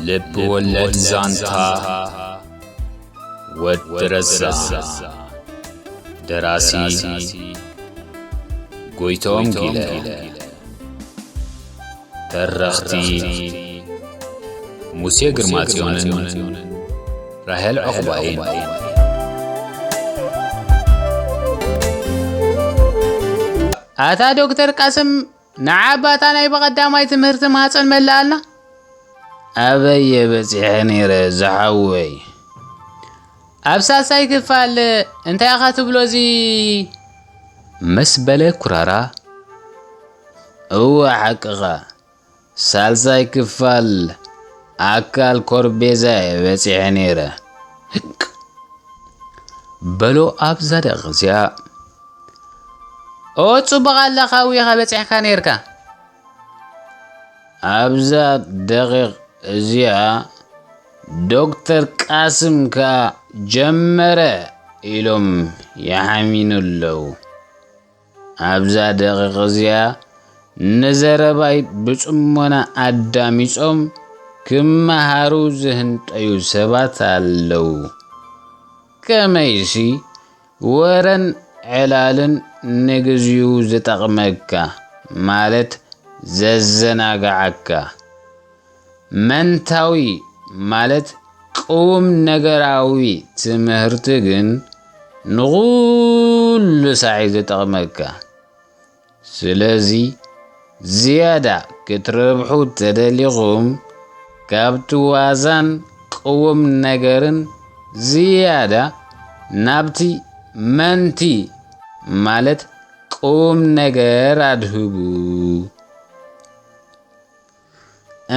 ልብ ወለድ ዛንታ ወዲ ረዛ። ደራሲ ጎይቶም ጊለ። ተረኽቲ ሙሴ ግርማጽዮንን ራሄል ዑቕባይን። ኣታ ዶክተር ቃስም፣ ንዓ ባታ ናይ ብቐዳማይ ትምህርቲ ማህጸን መላኣልና። ኣበየ በጺሐ ነይረ ዝሓወይ? ኣብ ሳልሳይ ክፋል እንታይ ኢኻ ትብሎ እዚ? ምስ በለ ኩራራ። እወ ሓቅኻ፣ ሳልሳይ ክፋል ኣካል ኮርቤዛ እየ በጺሐ ነይረ። ህቅ በሎ ኣብዛ ደቂቕ እዚኣ። ኦ ጽቡቕ ኣለኻ፣ እዊኻ በጺሕካ ነይርካ። ኣብዛ ደቂቕ እዚኣ ዶክተር ቃስም ከኣ ጀመረ ኢሎም ይሓሚኑ ኣለዉ። ኣብዛ ደቂቕ እዚኣ ንዘረባይ ብጽሞና ኣዳሚጾም ክመሃሩ ዝህንጠዩ ሰባት ኣለዉ። ከመይሲ ወረን ዕላልን ንግዚኡ ዝጠቕመካ፣ ማለት ዘዘናግዓካ፣ መንታዊ፣ ማለት ቅውም ነገራዊ ትምህርቲ ግን ንኹሉ ሳዕ እዩ ዝጠቕመካ። ስለዚ ዝያዳ ክትረብሑ ተደሊኹም፣ ካብቲ ዋዛን ቅውም ነገርን ዝያዳ ናብቲ መንቲ፣ ማለት ቅውም ነገር ኣድህቡ።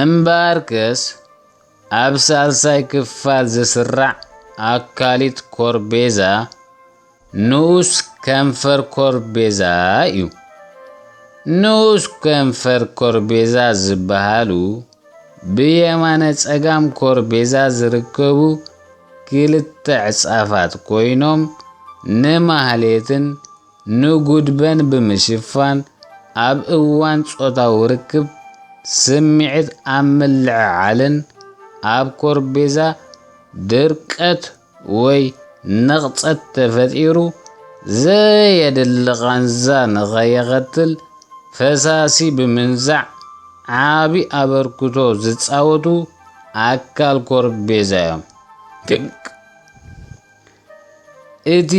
እምበኣርከስ፣ ኣብ ሳልሳይ ክፋል ዝስራዕ ኣካሊት ኮርቤዛ ንኡስ ከንፈር ኮርቤዛ እዩ። ንኡስ ከንፈር ኮርቤዛ ዝበሃሉ ብየማነ ጸጋም ኮርቤዛ ዝርከቡ ክልተ ዕጻፋት ኮይኖም፣ ንማህሌትን ንጉድበን ብምሽፋን፣ ኣብ እዋን ጾታዊ ርክብ ስምዒት ኣብ ምልዕዓልን ኣብ ኮርቤዛ ድርቀት ወይ ንቕጸት ተፈጢሩ ዘየድሊ ቃንዛ ንኸየኸትል ፈሳሲ ብምንዛዕ ዓቢ ኣበርክቶ ዝጻወቱ ኣካል ኮርቤዛ እዮም። እቲ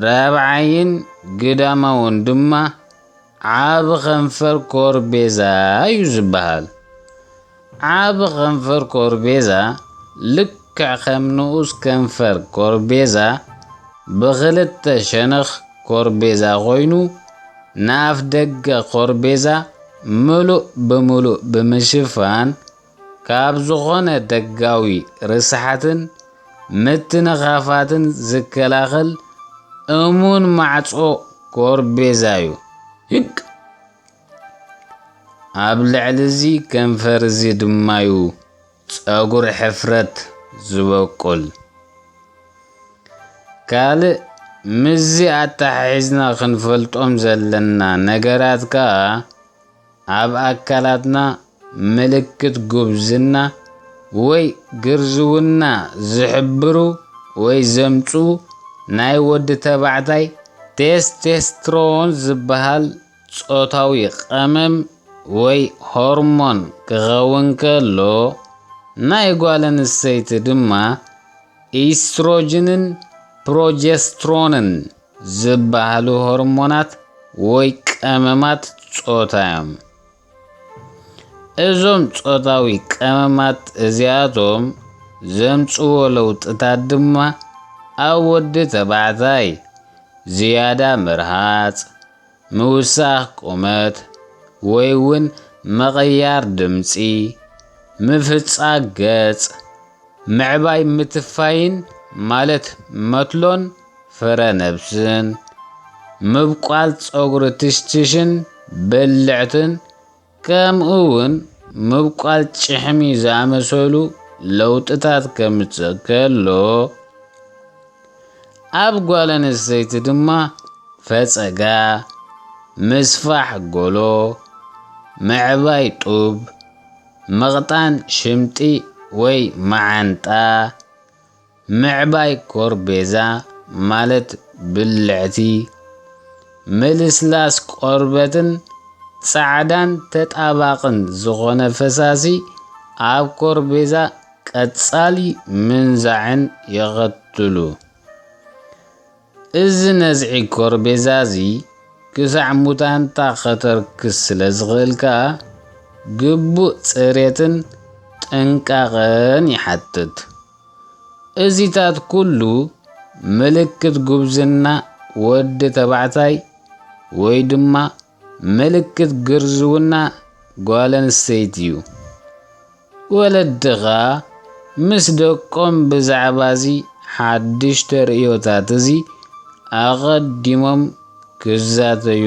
ራብዓይን ግዳማውን ድማ ዓቢ ከንፈር ኮርቤዛ እዩ ዝበሃል። ዓቢ ከንፈር ኮርቤዛ ልክዕ ከም ንኡስ ከንፈር ኮርቤዛ ብኽልተ ሸነኽ ኮርቤዛ ኮይኑ፣ ንኣፍ ደገ ኮርቤዛ ምሉእ ብምሉእ ብምሽፋን፣ ካብ ዝኾነ ደጋዊ ርስሓትን ምትንኻፋትን ዝከላኸል እሙን ማዕጾ ኮርቤዛ እዩ። ህቅ! ኣብ ልዕሊ እዚ ከንፈር እዚ ድማዩ ጸጉሪ ሕፍረት ዝበቁል። ካልእ ምስዚ ኣተሓሒዝና ክንፈልጦም ዘለና ነገራት ከኣ፣ ኣብ ኣካላትና ምልክት ጉብዝና ወይ ግርዝውና ዝሕብሩ ወይ ዘምጽኡ ናይ ወዲ ተባዕታይ ቴስቴስትሮን ዝበሃል ጾታዊ ቀመም ወይ ሆርሞን ክኸውን ከሎ፣ ናይ ጓል ኣንስተይቲ ድማ ኢስትሮጅንን ፕሮጀስትሮንን ዝበሃሉ ሆርሞናት ወይ ቀመማት ጾታ እዮም። እዞም ጾታዊ ቀመማት እዚኣቶም ዘምጽዎ ለውጥታት ድማ ኣብ ወዲ ተባዕታይ ዝያዳ ምርሃጽ፣ ምውሳኽ ቁመት፣ ወይ እውን ምቕያር ድምጺ፣ ምፍጻግ ገጽ፣ ምዕባይ ምትፋይን ማለት መትሎን ፍረ ነብስን፣ ምብቋል ጸጉሪ ትሽትሽን ብልዕትን፣ ከምኡ እውን ምብቋል ጭሕሚ ዝኣመሰሉ ለውጥታት ከምጽእ ከሎ፣ ኣብ ጓል ኣንስተይቲ ድማ ፈጸጋ፣ ምስፋሕ ጎሎ፣ ምዕባይ ጡብ፣ ምቕጣን ሽምጢ ወይ መዓንጣ፣ ምዕባይ ኮርቤዛ ማለት ብልዕቲ፣ ምልስላስ ቆርበትን ጻዕዳን ተጣባቕን ዝኾነ ፈሳሲ ኣብ ኮርቤዛ ቀጻሊ ምንዛዕን የኸትሉ። እዚ ነዝዒ ኮርቤዛ እዚ ክሳዕ ሙታንታ ከተርክስ ስለ ዝኽእል ከኣ ግቡእ ጽሬትን ጥንቃቐን ይሓትት። እዚታት ኩሉ ምልክት ጉብዝና ወዲ ተባዕታይ ወይ ድማ ምልክት ግርዝውና ጓል ኣንስተይቲ እዩ። ወለድኻ ምስ ደቆም ብዛዕባ እዚ ሓድሽ ተርእዮታት እዚ ኣቐዲሞም ክዛተዩ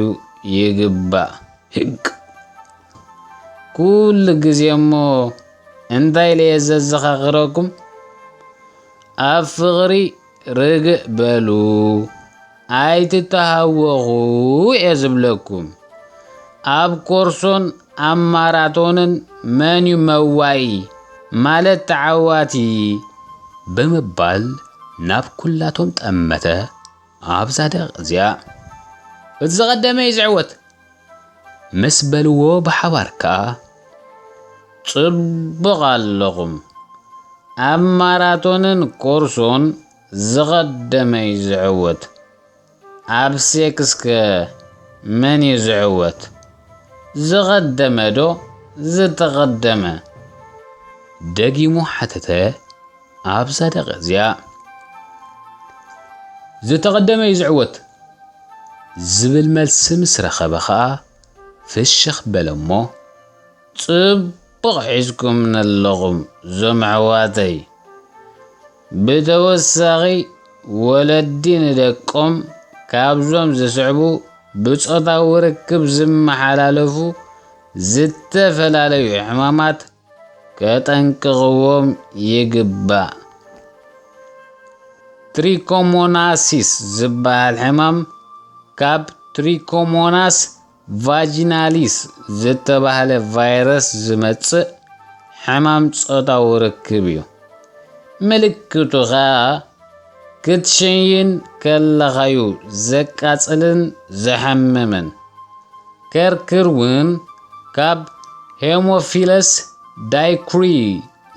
ይግባእ። ህቅ ኩሉ ግዜ እሞ እንታይ ኢለ እየ ዘዘኻኽረኩም? ኣብ ፍቕሪ ርግእ በሉ፣ ኣይትተሃወኹ እየ ዝብለኩም። ኣብ ኮርሶን ኣብ ማራቶንን መን እዩ መዋኢ ማለት ተዓዋቲ? ብምባል ናብ ኩላቶም ጠመተ። ኣብዛ ደቕ እዚኣ እቲ ዝቐደመ እዩ ዝዕወት ምስ በልዎ ብሓባር ከኣ ጽቡቕ ኣለኹም። ኣብ ማራቶንን ኮርሶን ዝቐደመ እዩ ዝዕወት። ኣብ ሴክስከ መን እዩ ዝዕወት? ዝቐደመ ዶ ዝተቐደመ? ደጊሙ ሓተተ። ኣብዛ ደቂ እዚኣ ዝተቐደመ እዩ ዝዕወት ዝብል መልሲ ምስ ረኸበ ኸኣ ፍሽኽ በለ እሞ፣ ጽቡቕ ሒዝኩምኒ ኣለኹም ዞም ኣሕዋተይ። ብተወሳኺ ወለዲ ንደቆም ካብዞም ዝስዕቡ ብጾታዊ ርክብ ዝመሓላለፉ ዝተፈላለዩ ሕማማት ከጠንቅቕዎም ይግባእ። ትሪኮሞናሲስ ዝበሃል ሕማም ካብ ትሪኮሞናስ ቫጂናሊስ ዝተባህለ ቫይረስ ዝመጽእ ሕማም ጾታዊ ርክብ እዩ። ምልክቱ ኸኣ ክትሸይን ከለኻዩ ዘቃጽልን ዘሐምምን፣ ከርክር እውን ካብ ሄሞፊለስ ዳይኩሪ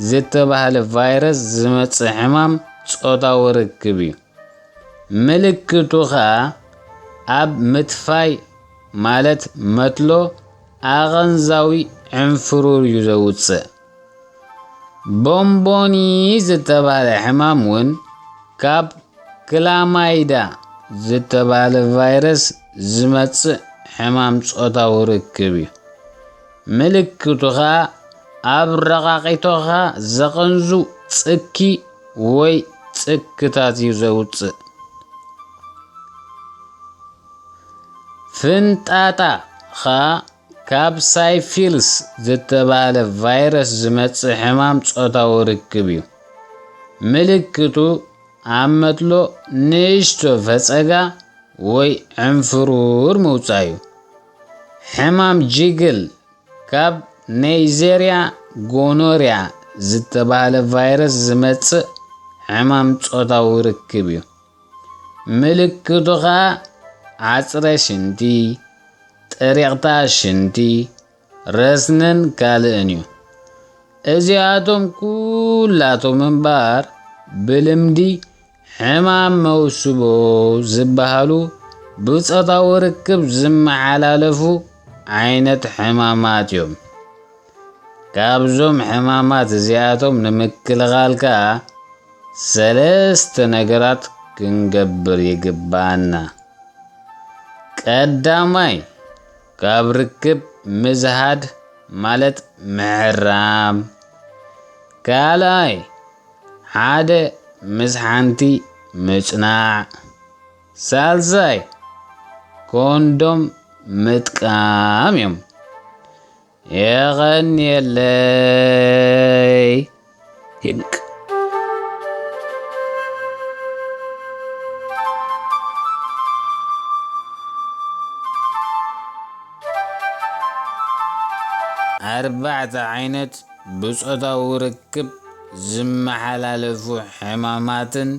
ዝተባህለ ቫይረስ ዝመጽእ ሕማም ጾታዊ ርክብ እዩ። ምልክቱ ኸኣ ኣብ ምትፋይ ማለት መትሎ ኣቐንዛዊ ዕንፍሩር እዩ ዘውጽእ። ቦምቦኒ ዝተባህለ ሕማም እውን ካብ ክላማይዳ ዝተባህለ ቫይረስ ዝመጽእ ሕማም ጾታዊ ርክብ እዩ። ምልክቱ ኸኣ ኣብ ረቓቒቶኻ ዘቐንዙ ጽኪ ወይ ጽክታት እዩ ዘውጽእ። ፍንጣጣ ኸኣ ካብ ሳይፊልስ ዝተባህለ ቫይረስ ዝመጽእ ሕማም ጾታዊ ርክብ እዩ። ምልክቱ ኣብ መትሎ ንእሽቶ ፈጸጋ ወይ ዕንፍሩር ምውጻእ እዩ። ሕማም ጂግል ካብ ኔይዜርያ ጎኖርያ ዝተባህለ ቫይረስ ዝመጽእ ሕማም ጾታዊ ርክብ እዩ። ምልክቱ ኸኣ ዓጽረ ሽንቲ፣ ጥሪቕታ ሽንቲ፣ ረስንን ካልእን እዩ። እዚኣቶም ኩላቶም እምበኣር ብልምዲ ሕማም መውስቦ ዝበሃሉ ብጾታዊ ርክብ ዝመሓላለፉ ዓይነት ሕማማት እዮም። ካብዞም ሕማማት እዚኣቶም ንምክልኻል ከኣ ሰለስተ ነገራት ክንገብር ይግብኣና። ቀዳማይ፣ ካብ ርክብ ምዝሃድ ማለት ምሕራም። ካልኣይ፣ ሓደ ምስ ሓንቲ ምጽናዕ። ሳልሳይ፣ ኮንዶም ምጥቃም እዮም። የቐንየለይ። ሂንቅ። ኣርባዕተ ዓይነት ብጾታዊ ርክብ ዝመሓላለፉ ሕማማትን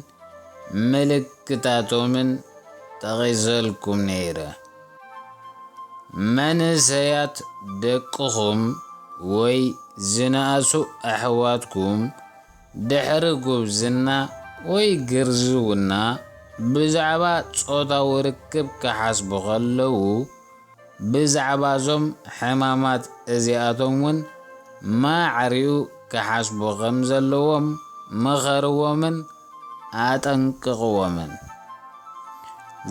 ምልክታቶምን ጠቒሰልኩም ነይረ። መንእሰያት ደቅኹም ወይ ዝነኣሱ ኣሕዋትኩም ድሕሪ ጉብዝና ወይ ግርዝውና ብዛዕባ ጾታዊ ርክብ ክሓስቡ ከለዉ፣ ብዛዕባ እዞም ሕማማት እዚኣቶም እውን ማዕሪኡ ክሓስቡ ከም ዘለዎም ምኸርዎምን ኣጠንቅቕዎምን።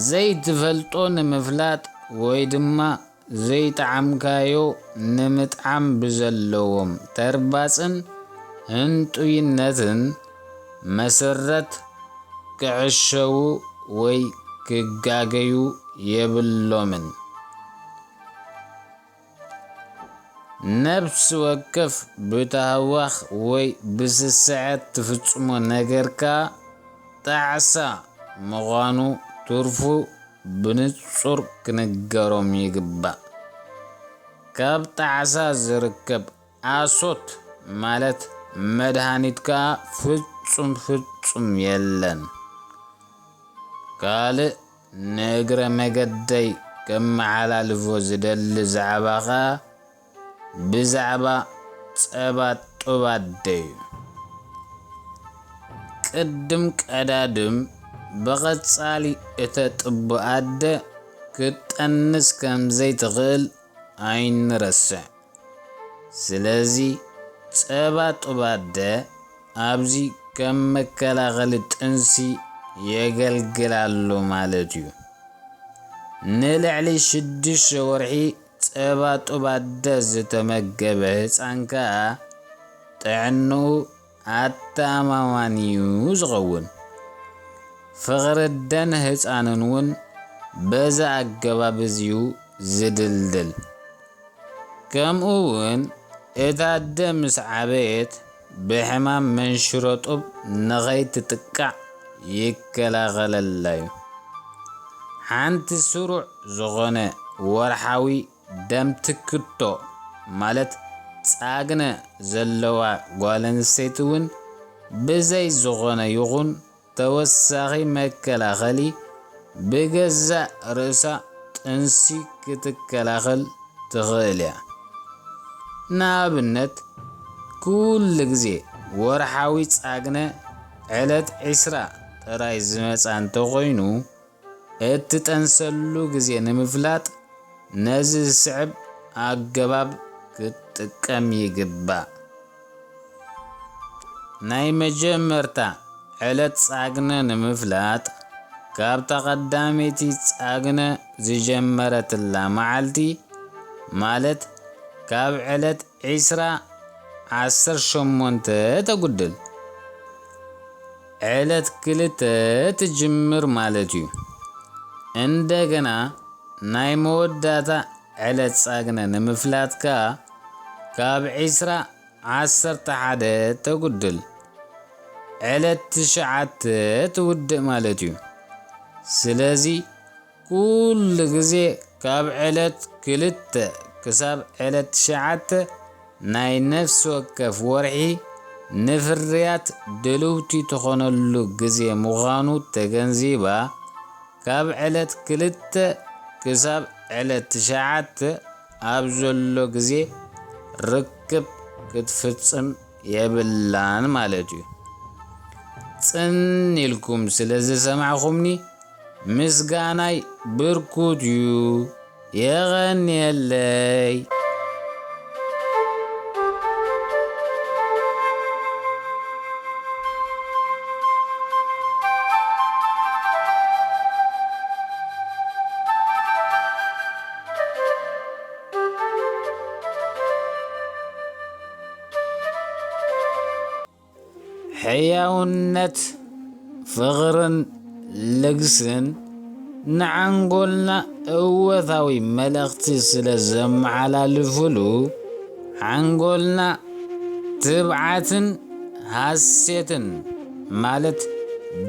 ዘይትፈልጦ ንምፍላጥ ወይ ድማ ዘይጠዓምካዮ ንምጥዓም ብዘለዎም ተርባጽን ህንጡይነትን መሰረት ክዕሸዉ ወይ ክጋገዩ የብሎምን። ነፍሲ ወከፍ ብታህዋኽ ወይ ብስስዐት ትፍጽሞ ነገርካ ጣዕሳ ምዃኑ ትርፉ ብንጹር ክንገሮም ይግባእ። ካብ ጣዕሳ ዝርከብ ኣሶት ማለት መድሃኒት ከኣ ፍጹም ፍጹም የለን። ካልእ ንእግረ መገደይ ከመሓላልፎ ዝደሊ ዛዕባ ኸኣ ብዛዕባ ጸባ ጡብ ኣደ እዩ። ቅድም ቀዳድም ብቐጻሊ እተጥቡ ኣደ ክትጠንስ ከም ዘይትኽእል ኣይንረስዕ። ስለዚ ጸባ ጡብ ኣደ ኣብዚ ከም መከላኸሊ ጥንሲ የገልግል ኣሎ ማለት እዩ። ንልዕሊ ሽዱሽተ ወርሒ ጸባ ጡብ ኣደ ዝተመገበ ህጻን ከኣ ጥዕንኡ ኣተኣማማኒ እዩ ዝኸውን። ፍቕሪ ኣደን ህጻንን እውን በዚ ኣገባብ እዚ እዩ ዝድልድል። ከምኡ እውን እታ ኣደ ምስ ዓበየት ብሕማም መንሽሮ ጡብ ንኸይትጥቃዕ ይከላኸለላ እዩ። ሓንቲ ስሩዕ ዝኾነ ወርሓዊ ደም ትክቶ ማለት ጻግነ ዘለዋ ጓል ኣንስተይቲ እውን ብዘይ ዝኾነ ይኹን ተወሳኺ መከላኸሊ ብገዛእ ርእሳ ጥንሲ ክትከላኸል ትኽእል እያ። ንኣብነት፣ ኩሉ ግዜ ወርሓዊ ጻግነ ዕለት ዕስራ ጥራይ ዝመጻ እንተኾይኑ፣ እትጠንሰሉ ግዜ ንምፍላጥ ነዚ ዝስዕብ ኣገባብ ክትጥቀም ይግባእ። ናይ መጀመርታ ዕለት ጻግነ ንምፍላጥ፣ ካብታ ቀዳመይቲ ጻግነ ዝጀመረትላ መዓልቲ፣ ማለት ካብ ዕለት ዕስራ ዓሰርተ ሸሞንተ ተጉድል፣ ዕለት ክልተ ትጅምር ማለት እዩ። እንደገና ናይ መወዳእታ ዕለት ጻግነ ንምፍላጥ ከኣ ካብ ዕስራ ዓሰርተ ሓደ ተጉድል፣ ዕለት ትሽዓተ ትውድእ ማለት እዩ። ስለዚ ኩሉ ግዜ ካብ ዕለት ክልተ ክሳብ ዕለት ትሽዓተ ናይ ነፍሲ ወከፍ ወርሒ ንፍርያት ድልውቲ ትኾነሉ ግዜ ምዃኑ ተገንዚባ፣ ካብ ዕለት ክልተ ክሳብ ዕለት ትሽዓተ ኣብ ዘሎ ግዜ ርክብ ክትፍጽም የብላን ማለት እዩ። ጽን ኢልኩም ስለ ዝሰማዕኹምኒ ምስጋናይ ብርኩት እዩ። የቐንየለይ። ሕያውነት፣ ፍቕርን ልግስን ንዓንጎልና እወታዊ መልእኽቲ ስለ ዘመሓላልፉሉ፣ ሓንጎልና ትብዓትን ሃሴትን፣ ማለት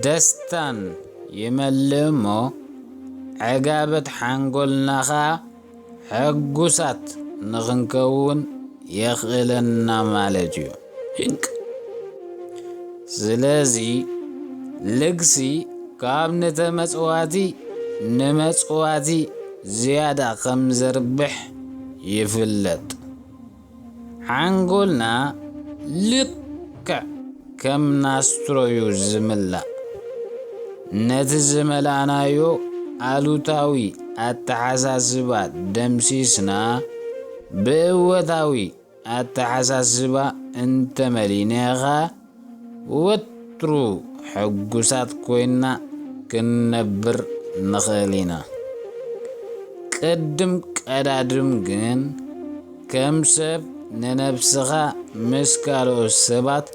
ደስታን፣ ይመልእ እሞ፣ ዕጋበት ሓንጎልና ኸኣ ሕጉሳት ንኽንከውን የኽእለና ማለት እዩ። ስለዚ ልግሲ ካብ ንተመጽዋቲ ንመጽዋቲ ዝያዳ ከም ዘርብሕ ይፍለጥ። ሓንጎልና ልክዕ ከም ናስትሮዩ ዝምላእ። ነቲ ዝመላእናዮ ኣሉታዊ ኣተሓሳስባ ደምሲስና ብእወታዊ ኣተሓሳስባ እንተመሊእናኻ፣ ወትሩ ሕጉሳት ኮይንና ክንነብር ንኽእል ኢና። ቅድም ቀዳድም ግን፣ ከም ሰብ ንነብስኻ ምስ ካልኦት ሰባት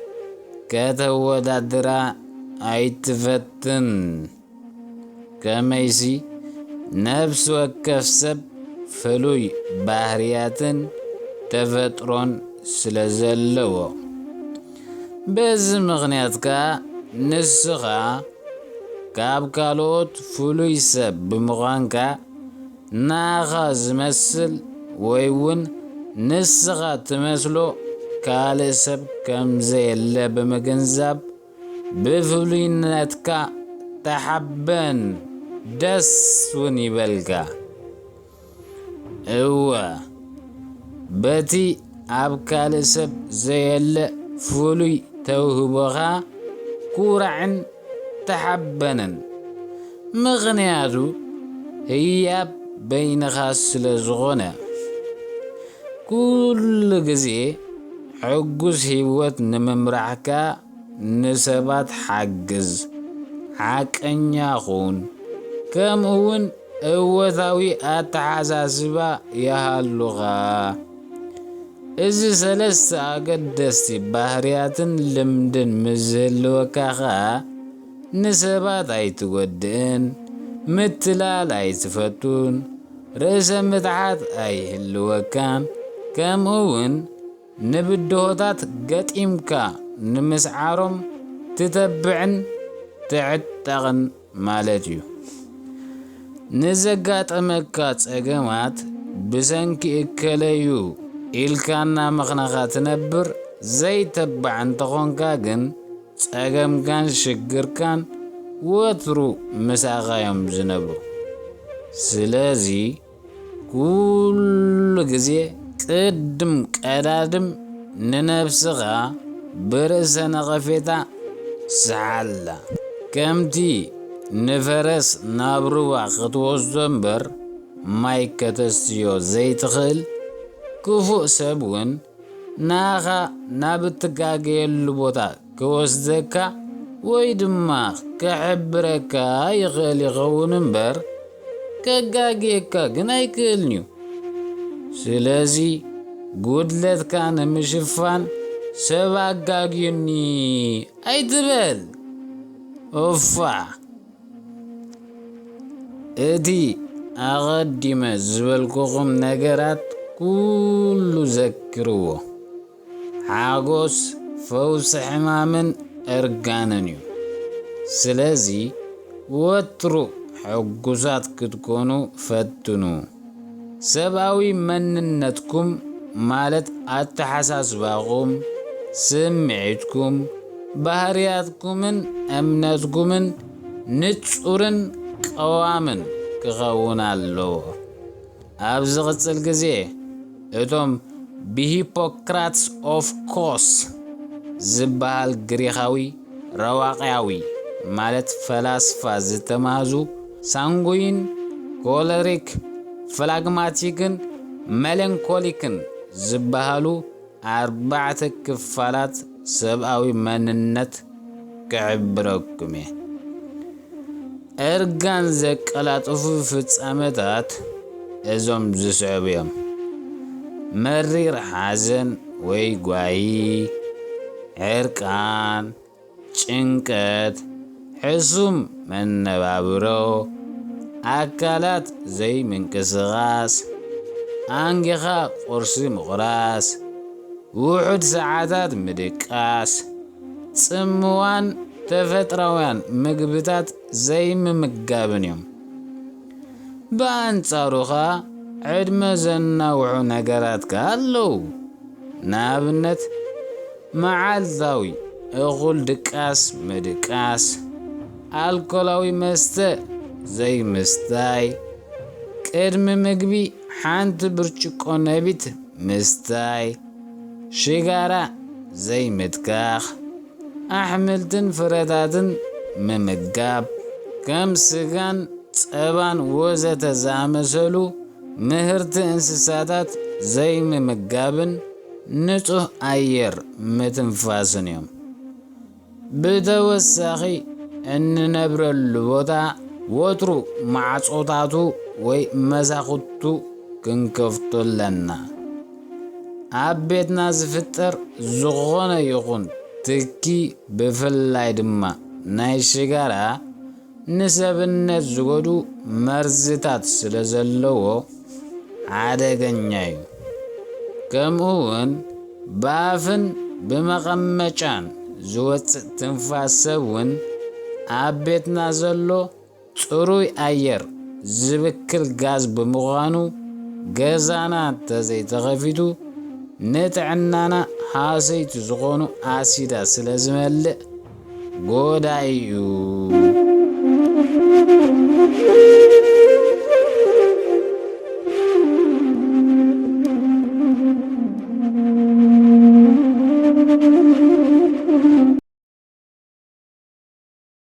ከተወዳድራ ኣይትፈትን። ከመይሲ፣ ነፍሲ ወከፍ ሰብ ፍሉይ ባህርያትን ተፈጥሮን ስለ ዘለዎ። በዚ ምኽንያት ከኣ፣ ንስኻ ካብ ካልኦት ፍሉይ ሰብ ብምዃንካ፣ ንኣኻ ዝመስል ወይ እውን ንስኻ ትመስሎ ካልእ ሰብ ከም ዘየለ ብምግንዛብ፣ ብፍሉይነትካ ተሓበን፣ ደስ እውን ይበልካ። እወ፣ በቲ ኣብ ካልእ ሰብ ዘየለ ፍሉይ ተውህቦኻ ኩራዕን ተሓበንን። ምኽንያቱ፣ ህያብ በይንኻ ስለ ዝኾነ። ኩሉ ግዜ ሕጉስ ህይወት ንምምራሕ ከኣ ንሰባት ሓግዝ፣ ሓቀኛ ኩን፣ ከምኡ እውን እወታዊ ኣተሓሳስባ ይሃሉኻ። እዚ ሰለስተ ኣገደስቲ ባህርያትን ልምድን ምስ ዝህልወካ ኸኣ፣ ንሰባት ኣይትጎድእን፣ ምትላል ኣይትፈቱን፣ ርእሰ ምትሓት ኣይህልወካን፣ ከምኡ እውን ንብድሆታት ገጢምካ ንምስዓሮም ትተብዕን ትዕጠቕን ማለት እዩ። ንዘጋጠመካ ጸገማት ብሰንኪ እከለዩ ኢልካ እናመኽነኻ ትነብር ዘይተባዕ እንተኾንካ ግን፣ ጸገምካን ሽግርካን ወትሩ ምሳኻ እዮም ዝነብሩ። ስለዚ፣ ኩሉ ግዜ ቅድም ቀዳድም ንነብስኻ ብርእሰ ነቐፌታ ስሓላ። ከምቲ ንፈረስ ናብ ሩባ ክትወስዶ እምበር ማይ ከተስትዮ ዘይትኽእል፣ ክፉእ ሰብ እውን ንኣኻ ናብ እትጋገየሉ ቦታ ክወስደካ ወይ ድማ ክሕብረካ ይኽእል ይኸውን እምበር፣ ከጋግየካ ግን ኣይክእልን እዩ። ስለዚ፣ ጉድለትካ ንምሽፋን ሰብ ኣጋግዩኒ ኣይትበል። ኡፋ። እቲ ኣቐዲመ ዝበልኩኹም ነገራት ኩሉ ዘክርዎ። ሓጎስ ፈውሲ ሕማምን እርጋንን እዩ። ስለዚ፣ ወትሩ ሕጉሳት ክትኮኑ ፈትኑ። ሰብኣዊ መንነትኩም፣ ማለት ኣተሓሳስባኹም፣ ስምዒትኩም፣ ባህርያትኩምን እምነትኩምን ንጹርን ቀዋምን ክኸውን ኣለዎ። ኣብ ዝቕጽል ግዜ፣ እቶም ብሂፖክራትስ ኦፍ ኮስ ዝበሃል ግሪኻዊ ረዋቕያዊ፣ ማለት ፈላስፋ ዝተማህዙ፣ ሳንጉይን፣ ኮለሪክ፣ ፍላግማቲክን መለንኮሊክን ዝበሃሉ ኣርባዕተ ክፋላት ሰብኣዊ መንነት ክሕብረኩም እየ። እርጋን ዘቀላጥፉ ፍጻመታት እዞም ዝስዕቡ እዮም። መሪር ሓዘን ወይ ጓሂ፣ ዕርቃን፣ ጭንቀት፣ ሕሱም መነባብሮ፣ ኣካላት ዘይምንቅስቓስ፣ ኣንጊኻ ቁርሲ ምቑራስ፣ ውሑድ ሰዓታት ምድቃስ፣ ጽምዋን ተፈጥራውያን ምግብታት ዘይምምጋብን እዮም። ብኣንጻሩ ኸኣ፣ ዕድመ ዘናውሑ ነገራት ከኣ ኣለዉ። ንኣብነት፣ መዓልታዊ እኹል ድቃስ ምድቃስ፣ ኣልኮላዊ መስተ ዘይምስታይ፣ ቅድሚ ምግቢ ሓንቲ ብርጭቆ ነቢት ምስታይ፣ ሽጋራ ዘይምትካኽ፣ ኣሕምልትን ፍረታትን ምምጋብ፣ ከም ስጋን ጸባን ወዘተ ዝኣመሰሉ ምህርቲ እንስሳታት ዘይምምጋብን ንጹህ ኣየር ምትንፋስን እዮም። ብተወሳኺ፣ እንነብረሉ ቦታ ወትሩ ማዕጾታቱ ወይ መሳኹቱ ክንከፍቶ ኣለና። ኣብ ቤትና ዝፍጠር ዝኾነ ይኹን ትኪ፣ ብፍላይ ድማ ናይ ሽጋራ፣ ንሰብነት ዝጎዱ መርዝታት ስለ ዘለዎ ሓደገኛ እዩ። ከምኡ እውን ብኣፍን ብመቐመጫን ዝወጽእ ትንፋስ ሰብ እውን ኣብ ቤትና ዘሎ ጽሩይ ኣየር ዝብክል ጋዝ ብምዃኑ፣ ገዛና እንተዘይተኸፊቱ ንጥዕናና ሃሰይቲ ዝኾኑ ኣሲዳት ስለ ዝመልእ ጎዳኢ እዩ።